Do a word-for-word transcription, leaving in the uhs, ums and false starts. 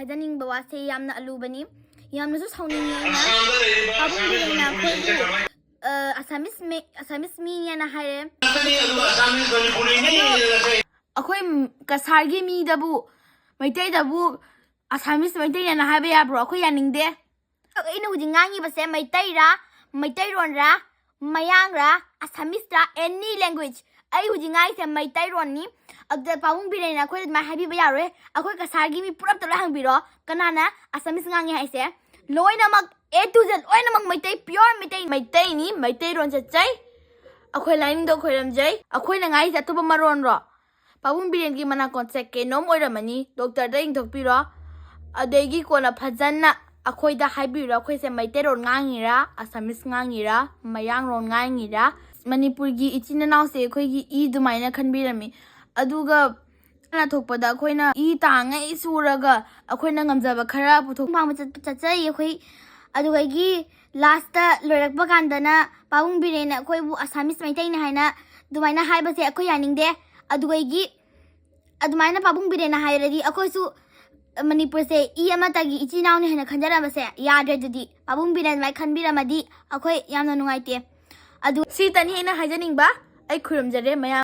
ꯍꯥꯏꯖꯅꯤꯡꯕ ꯋꯥꯁꯦ ꯌꯥꯝꯅ ꯑꯂꯨꯕꯅꯤ꯫ ꯌꯥꯝꯅꯁꯨ ꯁꯥꯎꯅꯤꯡꯉꯦ ꯑꯩꯅ꯫ ꯄꯥꯕꯨꯡ ꯕꯤꯔꯦꯟꯅ ꯑꯩꯈꯣꯏꯕꯨ, ꯑ, ꯑꯁꯥꯃꯤꯁ ꯃꯤ-, ꯑꯁꯥꯃꯤꯁ ꯃꯤꯅꯦꯅ ꯍꯥꯏꯔꯦ꯫ ꯑꯩꯈꯣꯏ ꯀꯁꯥꯔꯒꯤ ꯃꯤꯗꯕꯨ, ꯃꯩꯇꯩꯗꯕꯨ ꯑꯁꯥꯃꯤꯁ ꯃꯩꯇꯩꯅꯦꯅ ꯍꯥꯏꯕ ꯌꯥꯕ꯭ꯔꯣ? ꯑꯩꯈꯣꯏ ꯌꯥꯅꯤꯡꯗꯦ꯫ ꯑꯩꯅ ꯍꯧꯖꯤꯛ ꯉꯥꯡꯉꯤꯕꯁꯦ ꯃꯩꯇꯩꯔꯥ, ꯃꯩꯇꯩꯔꯣꯟꯔꯥ, ꯃꯌꯥꯡꯔꯥ, ꯑꯁꯥꯃꯤꯁꯔꯥ, any language꯫ ꯑꯩ ꯍꯧꯖꯤꯛ ꯉꯥꯡꯉꯤꯁꯦ ꯃꯩꯇꯩꯔꯣꯟꯅꯤ꯫ ꯑꯗꯨꯗ ꯄꯥꯕꯨꯡ ꯕꯤꯔꯦꯟꯅ ꯑꯩꯈꯣꯏꯗ ꯑꯗꯨꯃꯥꯏꯅ ꯍꯥꯏꯕꯤꯕ ꯌꯥꯔꯣꯏ꯫ ꯑꯩꯈꯣꯏ ꯀꯁꯥꯔꯒꯤ ꯃꯤ ꯄꯨꯂꯞꯇ ꯂꯣꯏ ꯍꯪꯕꯤꯔꯣ, ꯀꯅꯥꯅ ꯑꯁꯥꯃꯤꯁ ꯉꯥꯡꯉꯤ ꯍꯥꯏꯁꯦ? ꯂꯣꯏꯅꯃꯛ, A to Z, ꯂꯣꯏꯅꯃꯛ ꯃꯩꯇꯩ, pure ꯃꯩꯇꯩ, ꯃꯩꯇꯩꯅꯤ, ꯃꯩꯇꯩꯔꯣꯟ ꯆꯠꯆꯩ꯫ ꯑꯩꯈꯣꯏ ꯂꯥꯏꯅꯤꯡꯗꯣ ꯈꯣꯏꯔꯝꯖꯩ꯫ ꯑꯩꯈꯣꯏꯅ ꯉꯥꯡꯉꯤꯁꯦ ꯑꯇꯣꯞꯄ ꯃꯔꯣꯟꯔꯣ? ꯄꯥꯕꯨꯡ ꯕꯤꯔꯦꯟꯒꯤ ꯃꯅꯥꯀꯣꯟꯁꯦ ꯀꯩꯅꯣꯝ ꯑꯣꯏꯔꯝꯃꯅꯤ, ꯗꯣꯛꯇꯔꯗ ꯌꯦꯡꯊꯣꯛꯄꯤꯔꯣ꯫ ꯑꯗꯒꯤ ꯀꯣꯟꯅ ꯐꯖꯅ ꯑꯩꯈꯣꯏꯗ ꯍꯥꯏꯕꯤꯔꯣ, ꯑꯩꯈꯣꯏꯁꯦ ꯃꯩꯇꯩꯔꯣꯟ ꯉꯥꯡꯉꯤꯔꯥ, ꯑꯁꯥꯃꯤꯁ ꯉꯥꯡꯉꯤꯔꯥ, ꯃꯌꯥꯡꯂꯣꯟ ꯉꯥꯡꯉꯤꯔꯥ? ꯃꯅꯤꯄꯨꯔꯒꯤ ꯏꯆꯤꯟ ꯏꯅꯥꯎꯁꯦ ꯑꯩꯈꯣꯏꯒꯤ ꯏ ꯑꯗꯨꯃꯥꯏꯅ ꯈꯟꯕꯤꯔꯝꯃꯤ꯫ ꯑꯗꯨꯒ ꯅꯥꯊꯣꯛꯄꯗ ꯑꯩꯈꯣꯏꯅ ꯏ ꯇꯥꯡꯉꯩ ꯁꯨꯔꯒ ꯑꯩꯈꯣꯏꯅ ꯉꯝꯖꯕ ꯈꯔ ꯄꯨꯊꯣꯛ ꯄꯥꯡꯕ ꯆꯠ-, ꯆꯠꯆꯩ ꯑꯩꯈꯣꯏ꯫ ꯑꯗꯨꯗꯒꯤ ꯂꯥꯁꯇ ꯂꯣꯏꯔꯛꯄ ꯀꯥꯟꯗꯅ ꯄꯥꯕꯨꯡ ꯕꯤꯔꯦꯟꯅ ꯑꯩꯈꯣꯏꯕꯨ ꯑꯁꯥꯃꯤꯁ ꯃꯩꯇꯩꯅꯤ ꯍꯥꯏꯅ ꯑꯗꯨꯃꯥꯏꯅ ꯍꯥꯏꯕꯁꯦ ꯑꯩꯈꯣꯏ ꯌꯥꯅꯤꯡꯗꯦ꯫ ꯑꯗꯨꯗꯒꯤ ꯑꯗꯨꯃꯥꯏꯅ ꯄꯥꯕꯨꯡ ꯕꯤꯔꯦꯟꯅ ꯍꯥꯏꯔꯗꯤ ꯑꯩꯈꯣꯏꯁꯨ ꯃꯅꯤꯄꯨꯔꯁꯦ ꯏ ꯑꯃꯠꯇꯒꯤ ꯏꯆꯤꯜ ꯏꯅꯥꯎꯅꯤ ꯍꯥꯏꯅ ꯈꯟꯖꯔꯝꯕꯁꯦ ꯌꯥꯗ꯭ꯔꯦ꯫ ꯑꯗꯨꯗꯤ ꯄꯥꯕꯨꯡ ꯕꯤꯔꯦꯟ ꯑꯗꯨꯃꯥꯏꯅ ꯈꯟꯕꯤꯔꯝꯃꯗꯤ ꯑꯩꯈꯣꯏ ꯌꯥꯝꯅ ꯅꯨꯡꯉꯥꯏꯇꯦ꯫ ꯑꯗꯨ ꯁꯤꯇꯅꯤ ꯑꯩꯅ ꯍꯥꯏꯖꯅꯤꯡꯕ꯫ ꯑꯩ ꯈꯨꯔꯨꯝꯖꯔꯦ ꯃꯌꯥꯝ꯫